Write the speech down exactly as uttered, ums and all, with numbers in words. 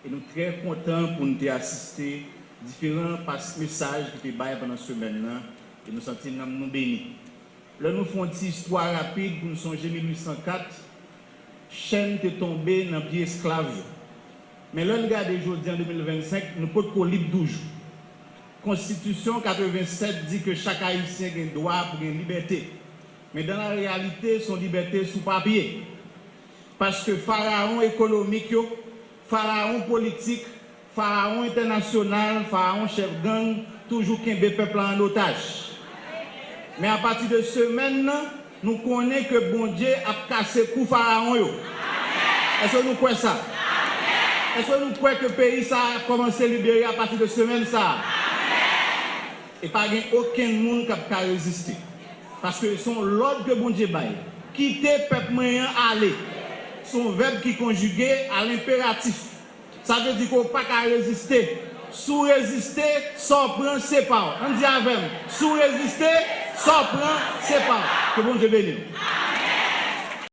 E nou trè kontan pou n te asiste diferan pas mesaj ki te bay pandan semèn nan, e nou santi nanm nou beni. Lè nou fè yon ti istwa rapid pou n sonje mil uit san kat, chèn te tonbe nan pye esklav yo. Men lè n gade jodi an de mil vennsenk, nou potko lib toujou. Konstitisyon katrevennsèt di ke chak Ayisyen gen dwa pou gen libète. Men dan la reyalite, se yon libète sou papye. Paske farawon ekonomik yo, farawon politik, farawon entènasyonal, farawon chèf gang toujou kenbe pèp la an otaj. Men apati de semèn nan, nou konnen ke Bondye ap kase kou farawon yo. Èske nou kwè sa? Èske nou kwè ke peyi sa a ap kòmanse libere apati de semèn sa a? E pa gen okenn moun k ap ka reziste. Paske se yon lòd ke Bondye bay. Kite pèp mwen an ale. Se yon vèb ki konjige a lenperatif. Sa vle di ke w pa ka reziste. Si w reziste, sa w pran, se pa w. Ann di avè m. Si w reziste, sa w pran, se pa w. Ke Bondye beni w.